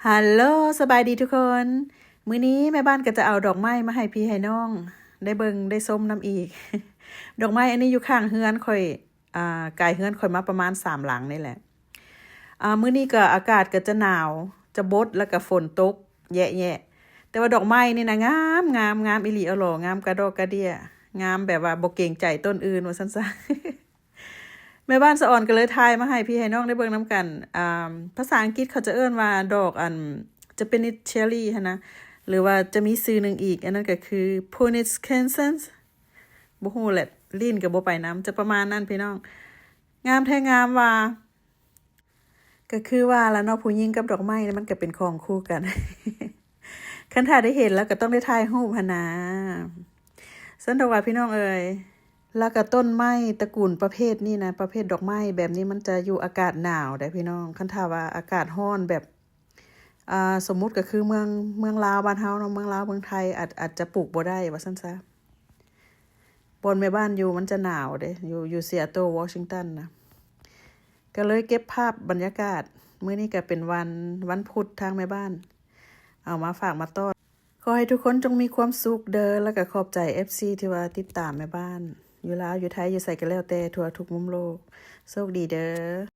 ຮັລໂຫຼ ສະບາຍດີທຸກຄົນ. ມື້ນີ້ແມ່ບ້ານກໍຈະເອົາດອກໄມ້ມາໃຫ້ພີ່ໃຫ້ນ້ອງໄດ້ເບິ່ງໄດ້ຊົມນຳອີກ. ດອກໄມ້ອັນນີ້ຢູ່ຂ້າງເຮືອນຂ້ອຍ, ອ່າ, ກາຍເຮືອນຂ້ອຍມາປະມານສາມຫຼັງນີ້ແຫຼະ. ອ່າ, ມື້ນີ້ກໍອາກາດກໍຈະໜາວ, ຈະບົດ ແລ້ວກໍຝົນຕົກແຍະໆ. ແຕ່ວ່າດອກໄມ້ນີ້ນະ ງາມ, ງາມ, ງາມອີ່ຫຼີເອົາຫຼໍ, ງາມກະດອກກະເດຍ, ງາມແບບວ່າບໍ່ເກງໃຈຕົ້ນອື່ນວ່າຊັ້ນຊະ. ແມ່ບ້ານສະອອນກໍເລີຍຖ່າຍມາໃຫ້ພີ່ໃຫ້ນ້ອງໄດ້ເບິ່ງນຳກັນ. ອ່າ, ພາສາອັງກິດເຂົາຈະເອີ້ນວ່າດອກອັນ Japanese cherry ຫັ້ນນະ, ຫຼືວ່າຈະມີຊື່ໜຶ່ງອີກ, ອັນນັ້ນກໍຄື Punis crescens. ບໍ່ຮູ້ແຫຼະ, ລີ້ນກໍບໍ່ໄປນຳ, ຈະປະມານນັ້ນພີ່ນ້ອງ. ງາມແທ້ງາມວ່າ. ກໍຄືວ່າລະເນາະ, ຜູ້ຍິງກັບດອກໄມ້ນີ້ມັນກໍເປັນຂອງຄູ່ກັນ. ຄັນຖ້າໄດ້ເຫັນແລ້ວກໍຕ້ອງໄດ້ຖ່າຍຮູບຫັ້ນນາ. ຊັ້ນດອກວ່າພີ່ນ້ອງເອີຍ, ແລ້ວກໍຕົ້ນໄມ້ຕະກູນປະເພດນີ້ນະ, ປະເພດດອກໄມ້ແບບນີ້ມັນຈະຢູ່ອາກາດໜາວເດ້ພີ່ນ້ອງ. ຄັນຖ້າວ່າອາກາດຮ້ອນແບບ ອ່າ, ສົມມຸດກໍຄືເມືອງ, ເມືອງລາວບ້ານເຮົາເນາະ, ເມືອງລາວເມືອງໄທ ອາດ, ອາດຈະປູກບໍ່ໄດ້ວ່າຊັ້ນຊະ. ບ່ອນແມ່ບ້ານຢູ່ມັນຈະໜາວເດ້, ຢູ່, ຢູ່ Seattle Washington ນະ. ກໍເລີຍເກັບພາບບັນຍາກາດ, ມື້ນີ້ກໍເປັນວັນ, ວັນພຸດ, ທາງແມ່ບ້ານເອົາມາຝາກມາຕ້ອນ. ຂໍໃຫ້ທຸກຄົນຈົ່ງມີຄວາມສຸກເດີ້, ແລ້ວກໍຂອບໃຈ ເອັຟຊີ ທີ່ວ່າຕິດຕາມແມ່ບ້ານ ຢູ່ລາວ, ຢູ່ໄທ, ຢູ່ໃສກໍແລ້ວແຕ່, ທົ່ວທຸກມຸມໂລກ. ໂຊກດີເດີ້.